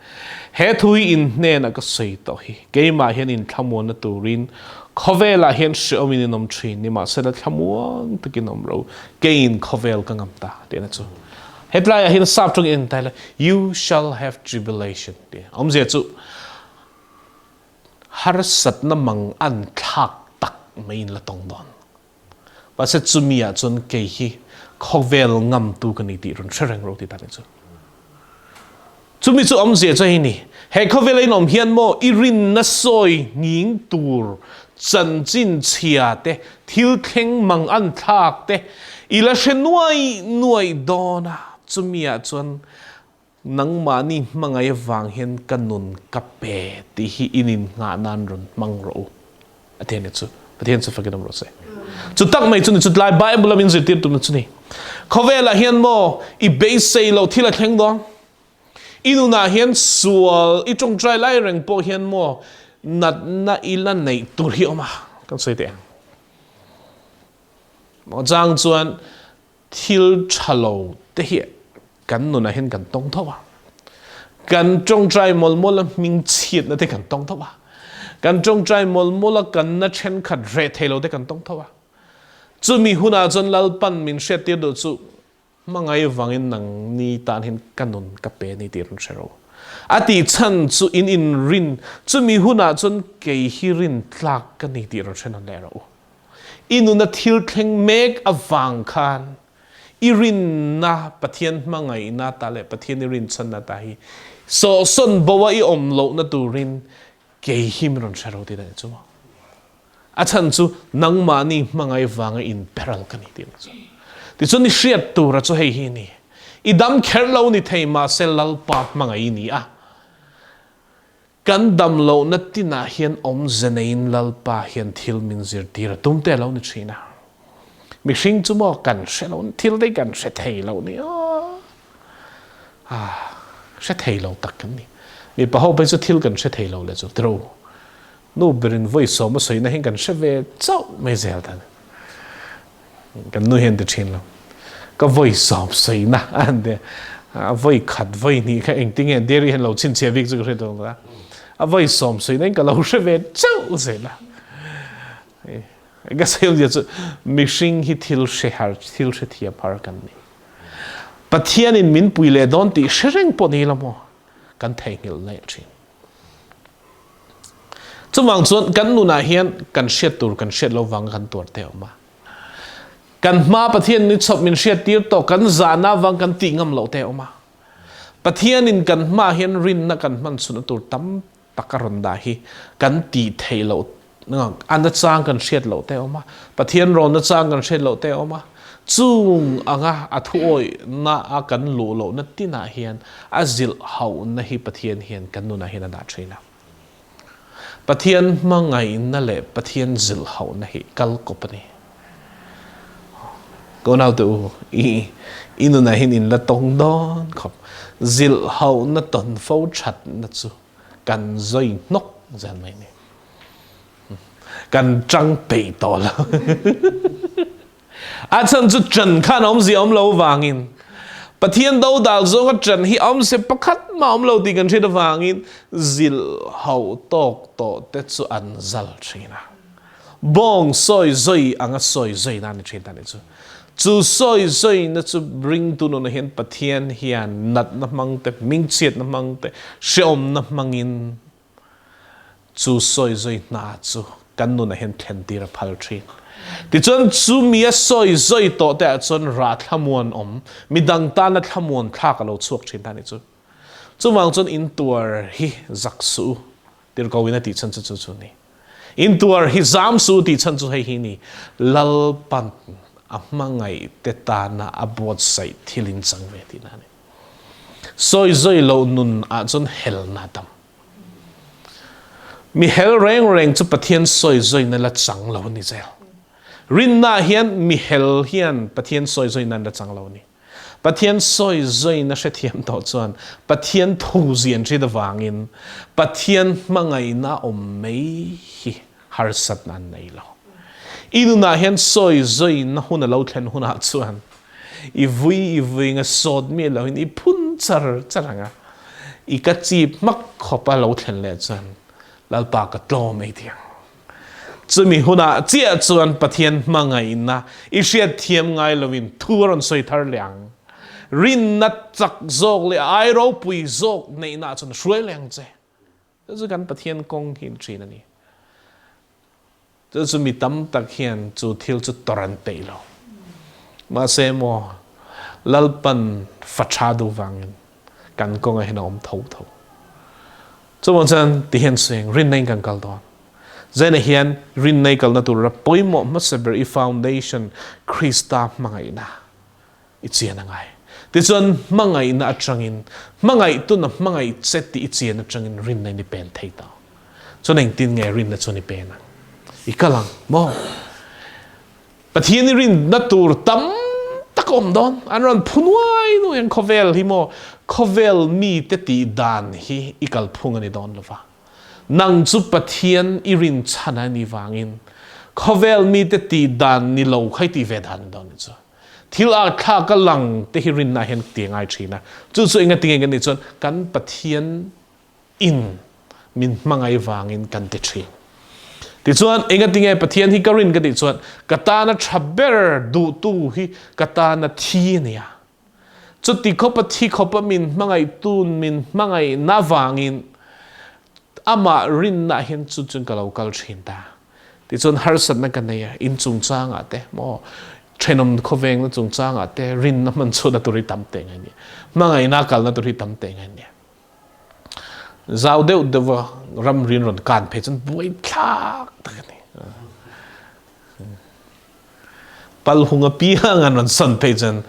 he thu hi in hnen a ka sawi tawh hi keimah hian in thlamuan na turin khawvel ah hian hreawm in in awm thin ni mahsela thlamuang takin awm ro keiin khawvel ka ngam ta tihna chu hetlai ah hian sap tawng in tai la you shall have tribulation ti awmzia chu Harsatna mang an thlak tak mai in la tawng dawn. Mahse chumi ah chuan kei hi khawvel ngamtu ka ni tih rawn hre reng ro ti ta ni chu. Chumi chu awmzia chu hei ni, he khawvela in awm hian maw i rinna sawi nghing tur chanchin chhia te, thil thleng mang an thlak te i la hre nuai nuai dawn a, chumi ah chuan Nangmahni hmangaih avang hian ka nun ka pe tih hi in innghah nan rawn hmang rawh u a ti a ni chu. Pathian chu fakin awm rawh se. Chu tak mai chu ni chu tlai Bible a min zirtir tumna chu ni. Khawvelah hian maw i beisei loh thil a thleng dawn. I nunah hian sual i tawngtai lai reng pawh hian maw natna i la neih tur hi a awm a, kan sawi teh ang. Maw chang chuan Thil tha lo te hi kan nunah hian kan tawng tho a. Kan tawngtai mawlh mawlh a hming chhiatna te kan tawng tho a. Kan tawngtai mawlh mawlh a kan na thenkhat reh thei lo te kan tawng tho a. Chumi hunah chuan Lalpan min hriattir duh chu hmangaih vangin nangni tan hian ka nun ka pe ni tih rawn hre ro. A tih chhan chu in inrin chumi hunah chuan kei hi rin tlak ka ni tih rawn hre nawn leh rawh u. I nuna thil thleng mek avang khan i rinna, Pathian hmangaihna ta leh Pathian i rinchhanna ta hi sawhsawn bo a i awm lohna turin kei hi min rawn hre ro tih a ni chu maw? A chhan chu nangmahni hmangaih vanga inperal ka ni tih a ni chu. Tichuan i hriat tura chu hei hi a ni, i dam kher lo ni thei mahse Lalpa hmangaih i ni a, Kan dam lohna tinah hian awmze neiin Lalpa hian thil min zirtir a tum te a lo ni thin a. Mihring chu maw kan hre lo, thil te hi kan hre thei lo ni aw. Ah, hre thei lo tak kan ni. Mipa ho phei chu thil kan hre thei lo le chu tiro. Nu berin vawi sawm a sawina hian kan hre ve chauh mai zel ta ni. Kan nu hian ti thin lo. Ka vawi sawm sawina a han ti a. Vawi khat vawi hnih kha engtin nge dairy hian lo chhinchhiah bik chu ka hre tawh lo a. A vawi sawm sawina in ka lo hre ve chauh zel a. Ka sawi awmzia chu mihring hi thil hre har, thil hre thiam har kan ni. Pathianin min pui leh dawn tih hre reng pawh ni ila maw kan theihnghilh leh thin. Chuvang chuan kan nunah hian kan hriat tur kan hriat lo vang kan tuar te a awm a. Kan hma Pathian ni chawp min hriat tir tawh kan zahna vang kan tih ngam loh te a awm a. Pathianin kan hmaah hian rinna kan hman chhunna tur tam tak a rawn dah hi kan tih theih loh a nachang kan hriat loh te a awm a, Pathian rawn nachang kan hriat loh te a awm a, chung anga a thuawihna a kan luh lohna tinah hian a zilh hauhna hi Pathian hian kan nunah hian a dah thin a. Pathian hmangaihna leh Pathian zilh hauhna hi kal kawp a ni. Ka unaute u, i i nunah hian in la tawng dawn khawp. Zilh hauhna tawn fo thatna chu kan zawi hnawk zel mai ni. Kan tang peih tawh lo. A chhan chu ṭan khan awmzia awm lo vangin Pathian dodal zawnga ṭan hi awmze pakhat mah awm lo tih kan hriat avangin zilh hauh tawk tawh te chu an zal ṭhin a. Bawng sawi zawi anga sawi zawi na a ni ṭhin ta nih chu. Chu sawi zawina chu ringtu nunah hian Pathian hian natna hmang te, hmingchhiatna hmang te, hrehawmna hmangin Chu sawizawi hna chu kan nunah hian thlentir a phal thin. Tichuan, chu mi a sawizawi tawh te ah chuan rah thlamuan awm, midang tana thlamuan thlak a lo chhuak thin ta a nih chu. Chuvang chuan in tuar hi zak suh u, tirhkoh in a tih chhan chu chu chu a ni. In tuar hi zam suh u tih chhan chu hei hi a ni, Lalpan a hmangaih te tana a buatsaih thil in chang ve tihna a ni. Sawizawi loh nun ah chuan helna a tam. Mi hel reng reng chu Pathian sawizawi-na la chang lo a ni zel. Rinna hian mi hel hian Pathian sawizawi-na an la chang lo a ni. Pathian sawizawi-na hrethiam tawh chuan Pathian thu zian hrit avangin Pathian hmangaihna awm mai hi harsatna an nei lo. I nunah hian sawizawi-na hun a lo thlen hunah chuan I vui i vui nga sawt miah loin i phun char char ang a, i ka chip hmak khawp a lo thlen leh chuan Lalpa ka tlawm ei thiang. Chumi hunah chiah chuan Pathian hmangaihna i hriat thiam ngai loin thu a rawn sawi thar leh ang. Rinna chak zawk leh ai ropui zawk neihna chuan hruai leh ang che. Chu chu kan Pathian kawng hi in thin a ni. Chu chu mi tam tak hian chu thil chu tawrh an peih lo. Mahse maw, Lalpan fa tha duh vangin kan kawngah hian a awm tho tho. Chuvang chuan ti hian seng rinna in kan kal dawn. Zaina hian rinna i kalna tur a pawimawh hmasa ber i foundation Krista hmangaihna. i chian a ngai. Tichuan, hmangaihna atangin, hmangaihtuna hmangaih che tih i chian atangin rinna in i pen thei ta. Chuan engtin nge rinna chuan i pen ang? I kal ang maw? Pathian i rinna tur tam tak a awm dawn. An rawn phu nuai nuai ang khawvel hi maw? Khawvel mite tih dan hi i kalphung a ni dawn lova. Nang chu Pathian i rin chhan a nih vangin khawvel mite tih dan ni lo kha i tih ve dan a ni dawn ni chu. Thil arthlak a lang te hi rinna hian ti ngai thin a. Chu chu enga tinge kan nih chuan kan Pathian in min hmangaih vangin kan ti thin. Tichuan enga tinge Pathian hi ka rin ka tih chuan ka tana tha ber duhtu hi ka tana thi a nia. Chuti khawpa thi khawpa min hmangaihtun min hmangaihna vangin amah rinna hian chu chuan ka lo kal thin ta. Tichuan harsatna ka nei a, in chungchangah te maw thenawm khawvengna chungchangah te rinna hman chhuahna tur hi tam teh ngai nia. Hmangaihna kalna tur hi tam teh ngai nia. Zau deuh deuha ramrian rawn kan phei chuan buaithlak tak a ni. Palhung apiang an rawn sawn phei chuan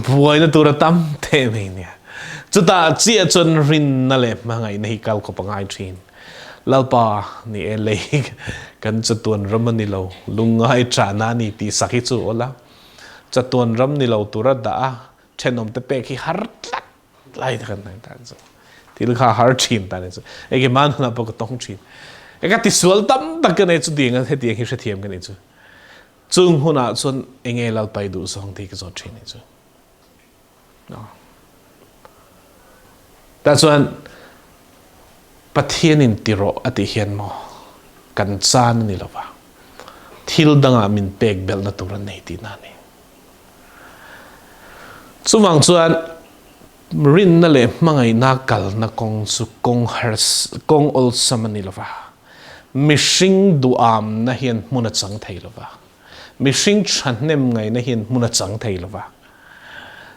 buaina tur a tam teh mai nia. Chutah chiah chuan rinna leh hmangaihna hi kal khawp a ngai thin. Lalpa ni e lei kan chatuan ram a ni lo, lungngai ṭahna a ni tih sak hi chu awl a. Chatuan ram ni lo tura dah a ṭhenawmte pek hi har tlat lai ta kan nang tan chu. Thil kha har ṭhin ta ni chu. Eke man hunah pawh ka tawng ṭhin. Eka tisual tam tak ka nei chu tiang a hetiang hi hrethiam ka ni chu. Chung hunah chuan enge Lalpa i duh zawng tih ka zawt ṭhin ni chu. Tah chuan Pathianin ti rawh a tih hian maw kan chan a ni lo va. Thil dangah min pek belhna tur an nei tihna a ni. Chuvang chuan rinna leh hmangaihna kalna kawng chu kawng kawng awlsam a ni lova, mihring duhamna hian hmun a chang thei lova, mihring thahnem ngaihna hian hmun a chang thei lova,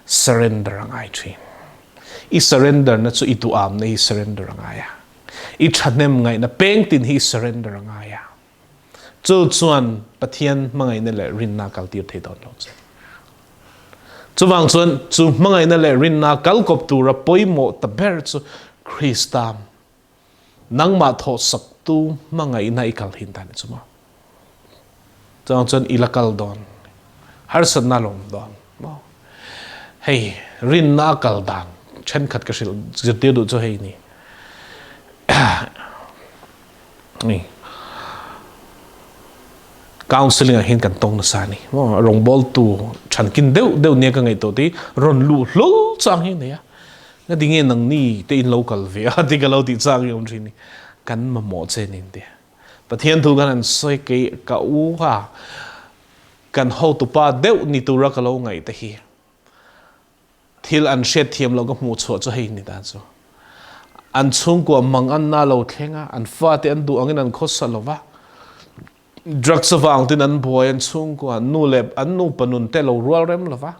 surrender a ngai thin. I surrender na chu i duhamna hi surrender a ngai a, i thahnem ngaihna peng tin hi i surrender a ngai a. Chu chuan Pathian hmangaihna leh rinna kal tir thei dawn lo che. Chuvang chuan chu hmangaihna leh rinna kal kawp tura pawimawh ta ber chu Krista nangmah thawhsaktu hmangaihna i kal hin ta ni chu maw. Chuvang chuan i la kal dawn, harsatna la awm dawn maw. Hei rinna a kal dan thenkhat ka hrilh zirtir duh chu hei ni. Ni. Counseling ah hin kan tong nasa ni. Mo rawngbawl tu thankin deuh deuh nia ka ngaih tawh ti rawn luh hlawl chang hi nei a. Nga ti nge nang ni te in lo kal ve a ti ka lo tih chang hi awm thin ni. Kan mamawh che nin ti. Pathian thu kan han sawi kei ka u kha kan hotupa deuh ni tura ka lo ngaih te hi. Thil an hriatthiam loh ka hmuh chhuah chu hei ni ta chu. An chhungkua mang an na lo thleng a, an fate an duh angin an khawsa lo va. Drugs avang tin an buai, an chhungkua nu leh an nupa nun te lo rual rem lo va.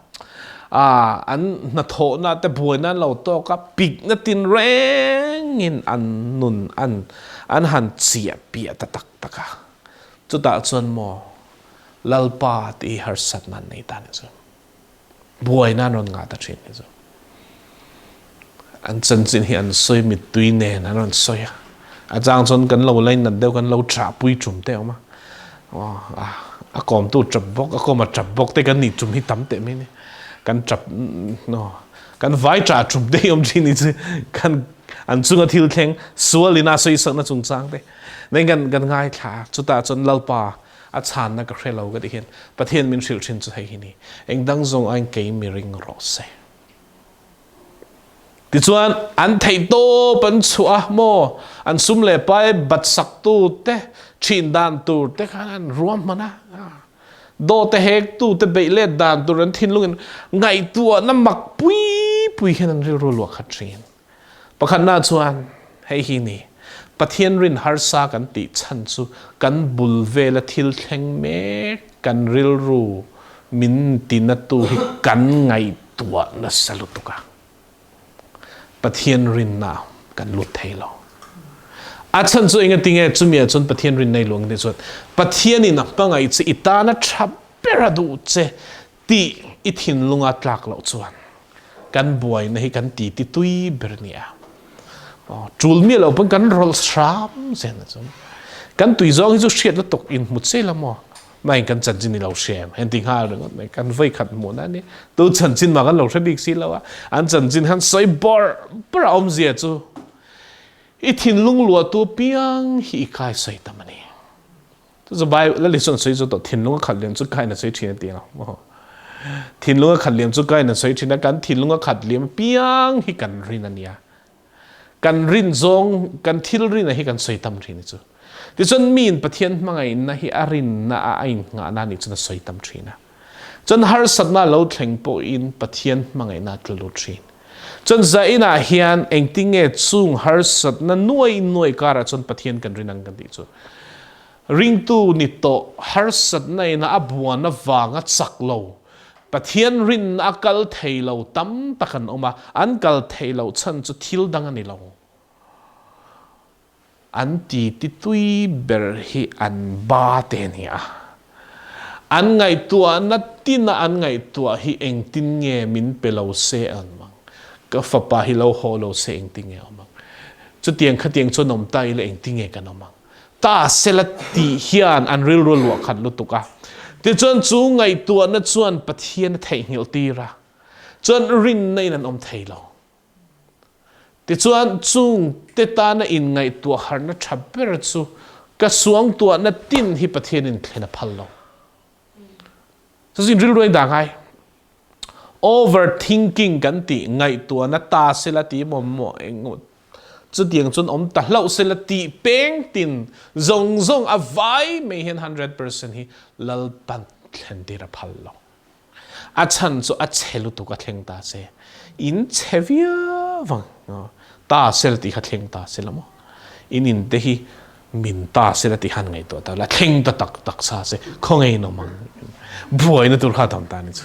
Ah, an hnathawhna te buaina an lo tawk a, pikna tin rengin an nun an an han chiah piah ta tak tak a. Chutah chuan maw Lalpa tih hi harsatna an nei ta ni chu. Buaina an rawn ngah ta thin hi chu. An chanchin hi an sawi mittui nen an rawn sawi a. A chang chuan kan lo lainat deuh kan lo ṭahpui ṭum te a awm a. A kawmtu ṭap bawk, a kawma ṭap bawk te kan nih ṭum hi tam teh mai a ni. Kan ṭap no kan vai ṭah ṭum te hi awm ṭhin hi chu kan an chunga thil thleng sual in a sawisakna chungchang te nen kan kan ngaithla a. Chutah chuan Lalpa A chhanna ka hre lo ka ti hian Pathian min hrilh thin chu hei hi ni, engdang zawng aiin kei mi ring rawh se. Tichuan an theih tawp an chhuah a maw, an sum leh pai bat sak tu te, thin dan tur te khan an ruahman a, daw te hek tu te beih let dan tur an thinlungin ngaihtuahna mak pui pui hian an rilru luah khat thin. Pakhatna chuan hei hi ni, Pathian rin harsa kan tih chhan chu kan bul vela thil thleng mek kan rilru min tinatu hi kan ngaihtuah nasa lutuk a, Pathian rinna kan lut thei lo. A chhan chu engatinge chumi ah chuan Pathian rinna i luang tih chuan Pathianin a hmangaih che i tana tha ber a duh che Tih i thinlunga tlak loh chuan kan buaina hi kan titi tui ber a ni a. Tul miah lo pawn kan rawlh hram zel a chu. Kan tui zawng hi chu hriat lutuk in hmu che la maw? Main kan chanchin i lo hria em? Heng ti nghal ringawt mai kan vawi khat hmuhna a ni. Tu chanchin mah kan lo hre bik si lo a. An chanchin han sawi bawrh bawrh a awmzia chu i thinlung luahtu apiang hi i kai sawi tam a ni. Chu chu Bible li chuan sawi chu to thinlung a khat liam chu kain a sawi thin a ti ang. Thinlung a khat liam chu kain a sawi thin a, kan thinlung a khat liam piang hi kan rin a nia. Kan rin zawng, kan thil rin a hi kan sawi tam thin chu. Tichuan miin Pathian hmangaihna hi a rinna a a innghahna a nih chuan a sawi tam thin a. Chuan harsatna lo thleng pawhin Pathian hmangaihna a tla lut thin. Chuan zainah hian engtinge chung harsatna nuai nuai karah chuan Pathian kan rin ang kan tih chu. Ringtu ni tawh harsatna ina a buan avanga chak lo, Pathian rinna a kal thei lo tam tak an awm a, an kal theih loh chhan chu thil dang a ni lo. An titi tui ber hi an ba te a ni a. An ngaihtuahna tina an ngaihtuah hi engtin nge min pe lo se an awm ang? Ka fapa hi lo haw lo se engtin nge a awm ang? Chutiang khatiang chuan awm ta ila engtin nge kan awm ang? Ta sela tih hian an rilru luah khat lutuk a. Tichuan chu ngaihtuahna chuan Pathian a theihnghilh tir a, chuan rinna in an awm thei lo. Tichuan chung te tana inngaihtuah harhna tha ber chu ka suangtuahna tin hi Pathian in thlen a phal lo. Chu chu in rilru a indah ngai. Over thinking kan tih ngaihtuahna ta sela ti maw maw eng. Chutiang chuan awm ta hlauh sela tih peng tin zawng zawng a vai mai hian 100% hi Lalpan thlen tir a phal lo. A chhan chu a chhe lutuk a thleng ta se. In chhe viau ang ta sela tih kha thleng ta sela maw? In in te hi min ta sela tih khan ngaihtuah ta la thleng ta tak tak sa se khawnge in awm ang buaina tur kha tam ta ni chu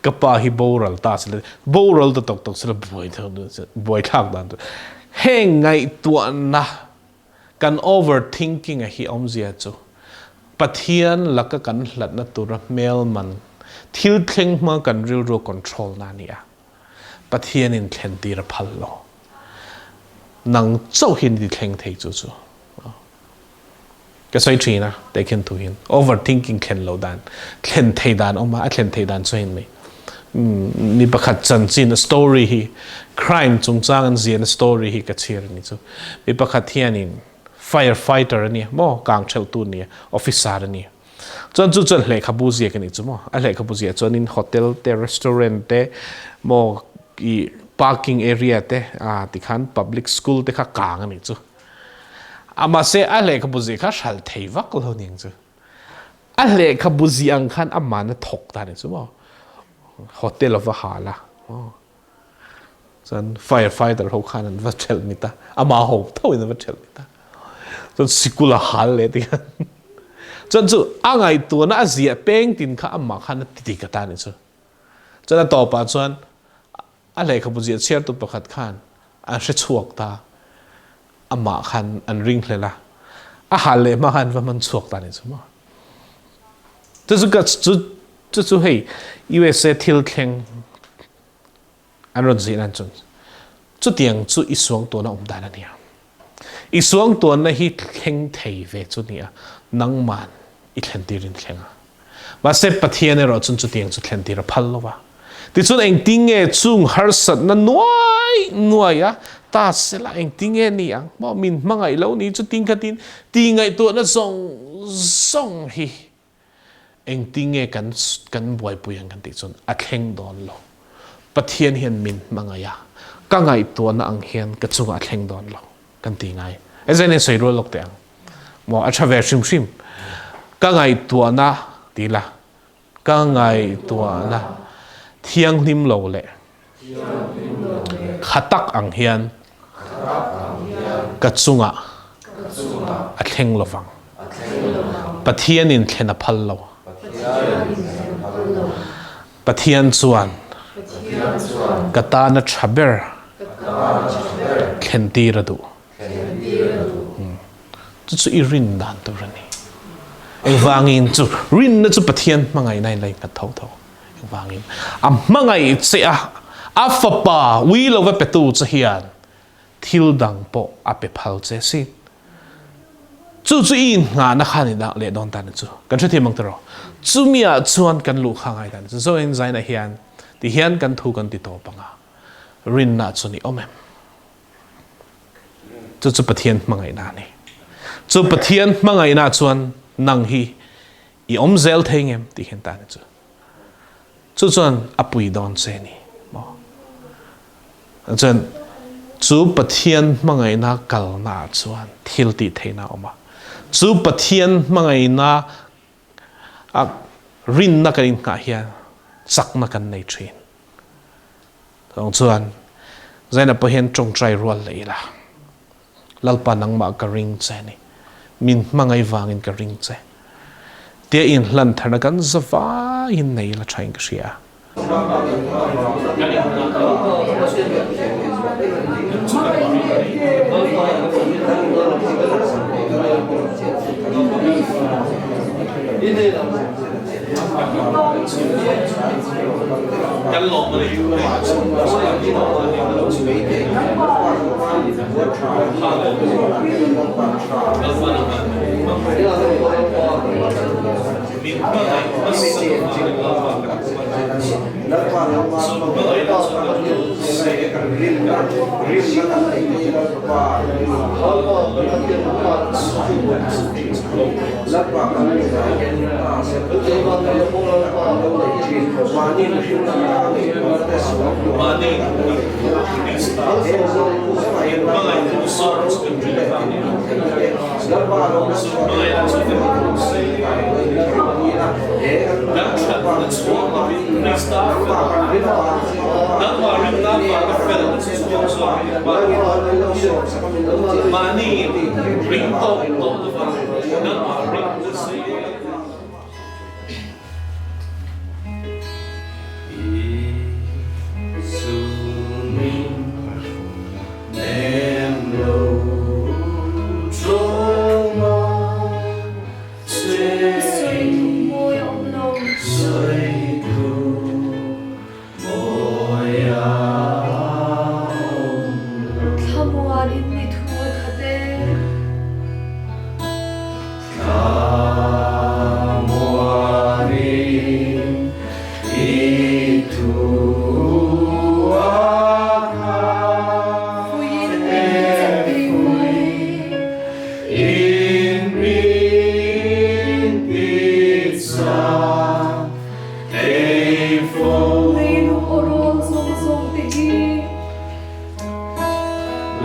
ka pa hi boral ta sela boral ta tak tak sela buai buai thlak dan tur heng ngaihtuahna kan overthinking a hi awmzia chu Pathian laka kan hlatna tura hmel man thil thleng hma kan rilru control na ni a. Pathianin thlen tir a phal lo. Nang chauh hian i ti thleng thei chu chu. Ka sawi thin a, teh khian thu hian overthinking thlen lo dan, thlen thei dan awm a, a thlen thei dan chu hei mai. Mi pakhat chanchin a story hi crime chungchang an ziahna story hi ka chhiar a ni chu. Mi pakhat hianin firefighter a nia maw, kang ṭhelhtu a nia, officer a nia. Chuan chu chuan lehkhabu ziak a nih chu maw? A lehkhabu ziah chuanin hotel te, restaurant te, maw i parking area te ah tikhan public school te kha kang a nih chu. A mahse a lehkhabu ziah kha hralh thei vak lo ning chu. A lehkhabu ziah ang khan aman a thawk ta nih chu maw? Hotel a va hal a. Chuan firefighter ho khan an va ṭhelh mit a, amah ho tho in an va ṭhelh mit a. Chuan sikul a hal leh ti khan. Chuan chu a ngaihtuahna a ziah peng tin kha amah khan a ti dik a ta nih chu. Chuan a tawpah chuan a lehkhabu ziah chhiartu pakhat khan an hre chhuak ta. Amah khan an ringhlel a. A hal leh hma khan an va hman chhuak ta nih chu maw. Chu chu chu chu chu hei USA thil thleng An rawn zir an chun. Chutiang chu i suangtuahna awm dan a nia. I suangtuahna hi thleng thei ve chu nia, nangman i thlentir in thleng a. Mahse Pathian erawh chun chutiang chu thlentir a phal lo va. Tichuan engtinge chung harsatna nuai nuai a ta sela engtinge ni ang maw min hmangaih lo ni chutin khatin ti ngaihtuahna zawng zawng hi Engtinge kan kan buaipui ang kan tih chuan a thleng dawn lo. Pathian hian min hmangaih a, ka ngaihtuahna ang hian ka chungah a thleng dawn lo kan ti ngai. Ezai nen sawi rual lawk teh ang. Maw a tha ve hrim hrim. Ka ngaihtuahna ti la, ka ngaihtuahna thianghlim lo leh kha tak ang hian ka chungah a thleng lovang. Pathianin thlen a phal lo. Pathian chuan ka tana tha ber thlentir a duh. Chu chu i rin dan tur a ni. Engvangin chu rinna chu Pathian hmangaihna in la innghat tho tho. Engvangin a hmangaih che a, a fapa ui lova petu che hian thil dang pawh a pe phal che sin. Chu chu i inngahna khan i dah leh dawn ta ni chu. Kan hrethiam ang tiraw? Chumi ah chuan kan luh kha ngai ta ni chu. Zoin zaina hian ti hian kan thu kan ti tawp ang a, rinna chuan i awm em? Chu chu Pathian hmangaihna a ni. Chu Pathian hmangaihna chuan nang hi i awm zel thei ngem tih hian ta ni chu. Chu chuan a pui dawn che ni maw? Chuan chu Pathian hmangaihna kalna ah chuan thil tih theihna a awm a. Chu Pathian hmangaihna a rinna kan innghah hian chakna kan nei thin. Chuvang chuan Zainab pawh hian tawngtai rual leh ila. Lalpa nangmah ka ring che ni. Min hmangaih vangin ka ring che. Tia inhlan tharna kan zavaiin nei ila thain ka hria. Krista hmangaihtu zawk chu kan rin avang ni lo. Chu hmangaihna chu kan hmu se. Kan thatna chhuak lovin Krista felna, nangmah rinna vanga felna chu chhuak zawk ni lo a, mahni ring tawk tawh lova nangmah rinna zel. Sawi tluk mawi a awm lo. Thlamuan in ni thu a khat e. Fuiin min chet thei mai.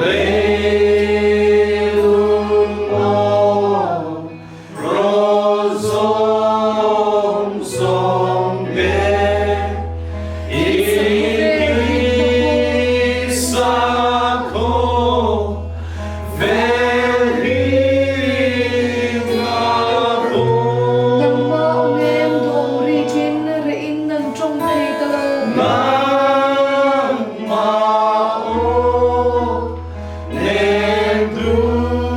Leilung aw rawl zawng zawng te hi. Nangmah aw nem duhawm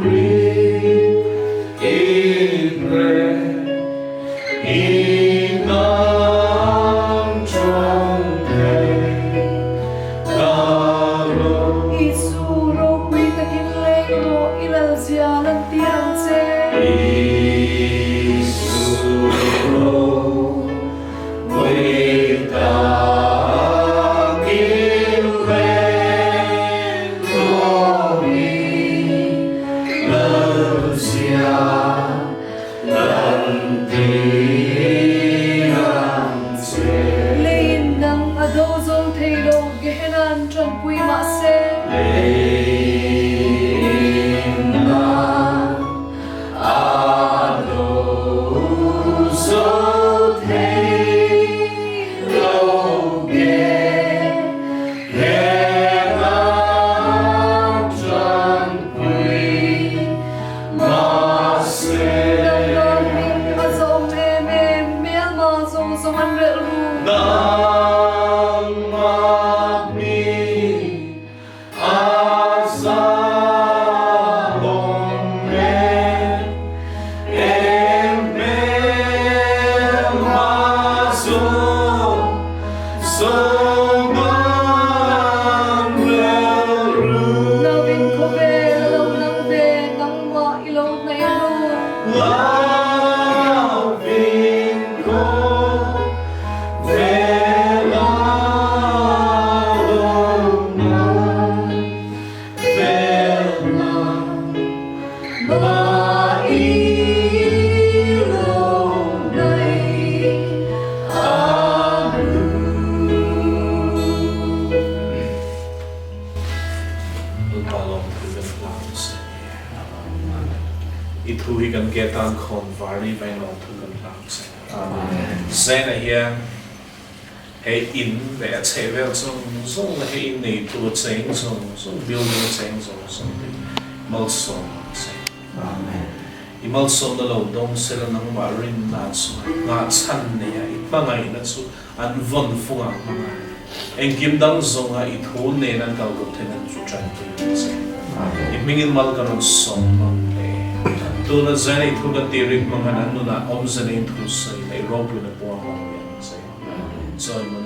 rikin reh in an tawng thei ta lo. Isu ropui takin leng rawh i lalzia lantir ang che. Leiin nang a do zo thei lo, Gehenna-an ṭanpui mah se. Nangmah hming a zawm em em, hmelma zawng zawng an relh ru. Lovin khawvel a lo nang ve, nangmah i lo hnaih a hnu. Lalpa lawmthu kan hlang se. I thu hi kan ke tan khawn var ni vai lawmthu kan hlang se. Zaina hian Hei in leh a chhehvel zawng zawng leh hei in neitu a cheng zawng zawng, building a cheng zawng zawng hi malsawm ang che. Amen. I malsawmna lo dawng sela nangmah rinna chu nghahchhan neia i hmangaihna chu an vawn fung ang hmang a, engkim dang zawnga i thu nen an kal duh theihna chu tanpui ang che. I hmingin mal ka rawn sawm ang hle. Tuna zaina i thu kan tih rik hmang khan an nunah awmze neiin thu sawi leh i ropuina puang ang ve ang che. Chawi maw.